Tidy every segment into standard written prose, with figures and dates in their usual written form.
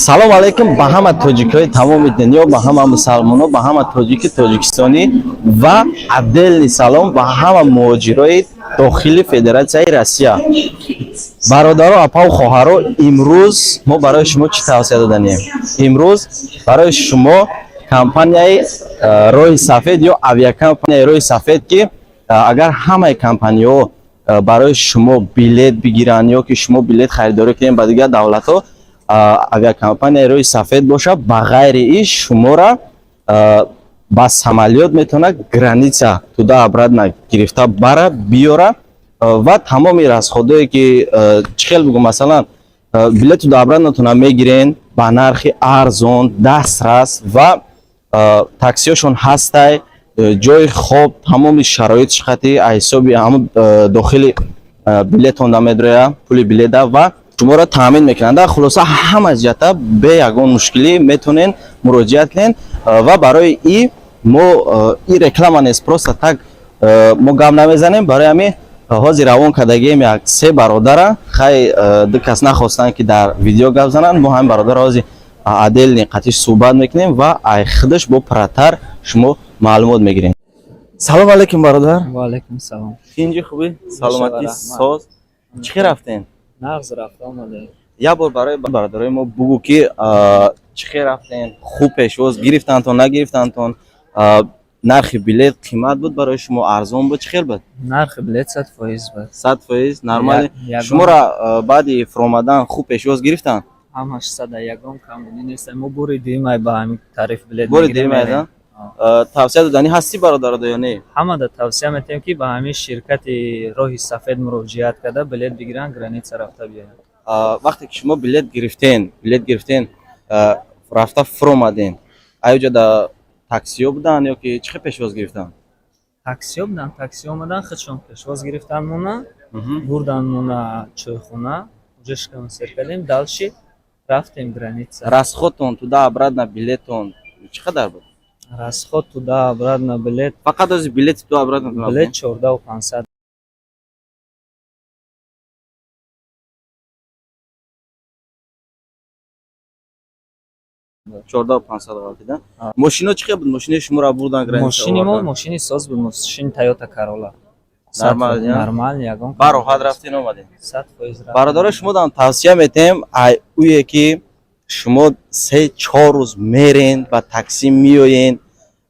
Салом алейкум ба ҳама тоҷикҳои тамоми дунё, ба ҳама мусалмоно, ба ҳама тоҷики тоҷикистонӣ ва отдельный салом ба ҳама муҳоҷирои дохили Федератсияи Россия. Бародаро, апаву хоҳаро, имрӯз мо барои шумо чӣ тавсия доданем? Имрӯз барои шумо компанияи Роҳи сафед ё авиакомпанияи Роҳи сафед, ки агар ҳамаи компанияҳо барои шумо билет бигиранд ё ки шумо билет харидорӣ кунед ба дигар давлатҳо, авиакомпанияи Роҳи сафед бошад, ба ғайри ин шуморо ба самолёт метавонад граница туда обратно гирифта бара биёра ва тамоми расходое ки, чӣ хел бигӯм, масалан, билет туда обратнотона мегирен ба нархи арзон, дастрас ва таксиҳошон ҳастай, ҷои хоб, тамоми шароит шихати ҳисоби ҳамун дохили билетонда медроя, пули билета ва шуморо таъмин мекунанд. Хулоса, ҳама ҷиҳата бе ягон мушкилӣ метавонен муроҷиат кунен. Ва барои и мо и реклама нест, просто так мо гап намезанем. Барои ҳамин ҳозир равон кардагием як се бародара. Хай, ду кас нахостанд, ки дар видео гап зананд. Мо ҳамин бародара ҳозир отдельный қатиш суҳбат мекунем ва ай худаш бо пурратар шумо маълумот мегирем. Салом алейкум, бародар. Ва алайкум салом. Тинҷи, хубӣ, саломатӣ? Раҳмат. Соз, чӣ хел рафтем? Нағз рафта омадем. Як бор барои бародарои мо бугӯ, ки чӣ хел рафтем, хуб пешвоз гирифтантон, нагирифтантон, нархи билет қимат буд барои шумо, арзон буд, чӣ хел буд? Нархи билет 100% буд. 100% нормально? Ягон- Шуморо баъди фуромадан хуб пешвоз гирифтанд? Ҳамаш сада, ягон камбудӣ нест. Мо бори дуюм ба ҳамин тариф билет Бори мегирем, дуюм мерем. айда? Тавсия доданӣ ҳастӣ бародарода ё не? Ҳамада тавсия метиҳем, ки ба ҳамин ширкати Роҳи сафед муроҷиат карда, билет бигиранд, граница рафта биёянд. Вақте ки шумо билет гирифтен, рафта фуромаден, аюҷа да таксиҳо буданд ё ки чӣ хел пешвоз гирифтанд? Таксиҳо буданд, таксиҳо омадан, худшон пешвоз гирифтанд мона, бурдан мона чойхона, уже шикам сер кардем, дальше рафтем граница. Расходтон туда обратно билетон чӣ қадар буд? Расход туда обратно билет? Фақат ози билети туда обратно. Билет 14 500. 14 500 ғалтида. А. Мошино чӣ хел буд? Мошинаи шуморо бурдан граница, Мошини мо овардан? Мошини соз буд, мошини Тойота Карола. Нормал, я? Нормал, ягон Ба роҳат рафтин, омадем? 100% рафтем. Бародаро, шумо дам тавсия метиҳем, ай уе ки шумо 3-4 рӯз мерен, ба такси меоен,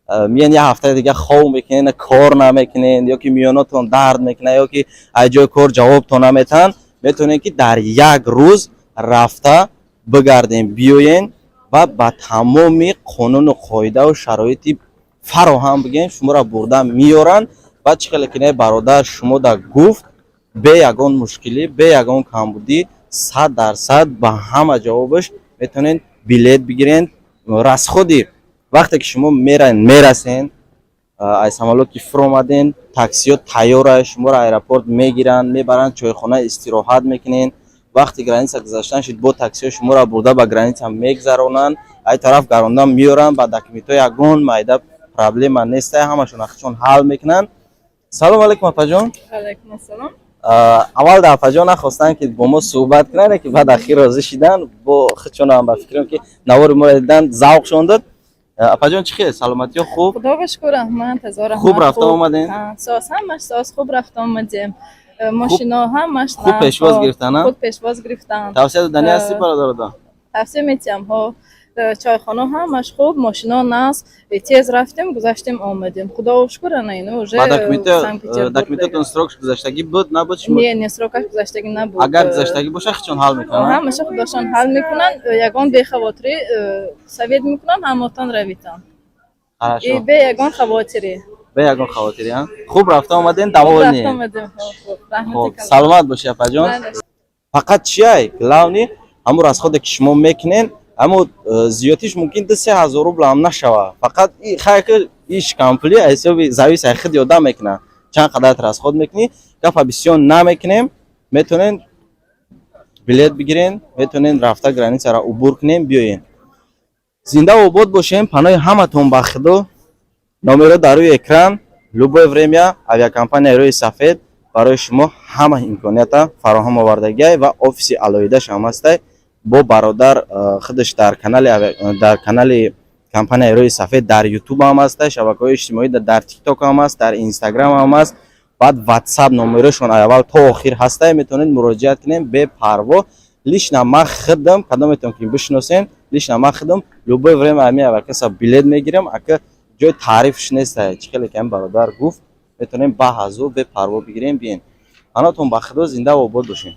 миён, як ҳафтаи дига хов мекунен, кор намекунен, ё ки миёнотон дард мекунад, ё ки аз ҷои кор ҷавобтон наметаҳанд, метавонед, ки дар як рӯз рафта бигардем, биёен ва ба тамоми қонуну қоидаву шароити фароҳам бигем, шуморо бурда меёранд. Ва чӣ хеле ки не, бародар, шумо да гуфт, бе ягон мушкилӣ, бе ягон камбудӣ, 100% ба ҳама ҷавобаш метавонед билет бигирен. Расходи вақте ки шумо мерен, мерасен, аз самолёт ки фуромаден, таксиҳо тайёра, шуморо аэропорт мегиранд, мебаранд чойхона, истироҳат мекунен. Вақти граница гузаштан шид, бо таксиҳо шуморо бурда ба граница мегзаронанд, ай тараф гарондан меёранд. Ба документҳо ягон майда проблема нестай, ҳамашон ахчон ҳал мекунанд. Салом алейкум, апаҷон. Алайкум ассалом. Аввал дар апаҷон нахостанд, ки бо мо суҳбат кунанд, ки баъд ахир розӣ шиданд. Бо худшонам ба фикрам, ки навори моро дидан, завқшон дод. Апаҷон, чӣ хел, саломатиё хуб? Худо ба шукр, раҳмат, ҳазор раҳмат. Хуб рафта омадем? Соз, ҳамаш соз, хуб рафта омадем. Мошино ҳамаш Хуб пешвоз гирифтан, а? Хуб пешвоз гирифтанд. Тавсия доданӣ ҳастӣ бародарода? Тавсия метиҳам, ҳо. Чойхона ҳамаш хуб, мошино нас, тез рафтем, гузаштем, омадем. Худо шукр, ана ино уже Ба Санкт-Петербург. документатон срокш гузаштагӣ буд, набуд шумо? Не, не, срокаш гузаштагӣ набуд. Агар гузаштагӣ боша, худшон ҳал мекунанд? Ҳамаша худошон ҳал мекунанд, ягон бехавотирӣ совет мекунанд, ҳамотон равитан. Хорошо. И бе ягон хавотирӣ. Бе ягон хавотирӣ, а? Хуб рафта омадем, Хуб довольный? Рафта омадем, хуб, хуб. Раҳмати Хуб, калон. саломат бошӣ, апаҷон. Бале. Фақат чиай, главный ҳамун расходе ки шумо мекунен, ҳамун зиёдтиш мумкин 2-3 ҳазор рубл ҳам нашава. Фақат хайки иш кампули ҳисоби завис ай худи одам мекунад, чанд қадарат расход мекунӣ. Гапа бисёр намекунем. Метавонен билет бигирен, метавонен рафта границаро убур кунем, биёен. Зиндаву обод бошем, паноҳи ҳаматон ба Худо. Номеро дар рӯи экран. Любое время авиакомпанияи Рӯи сафед барои шумо ҳама имконията фароҳам овардагиай ва офиси алоҳидаш ҳам ҳастай. Бо бародар худаш дар канали компанияи Рӯи Сафед дар Ютуб ҳам аста, шабакаҳои иҷтимоӣ, дар Тикток ҳам аст, дар Инстаграм ҳам аст, баъд Ватсап номерошон аввал то охир ҳаста, метавонед муроҷиат кунем бепарво. Лично ман худам, кадометон ки бишиносем, лично ман худам любое время ами авакаса билет мегирам. Ака, ҷои таърифш неста, чӣ хеле ки ами бародар гуфт, метавонем баҳазу бепарво бигирем, биен. Паноҳтон ба Худо, зинда обод бошем.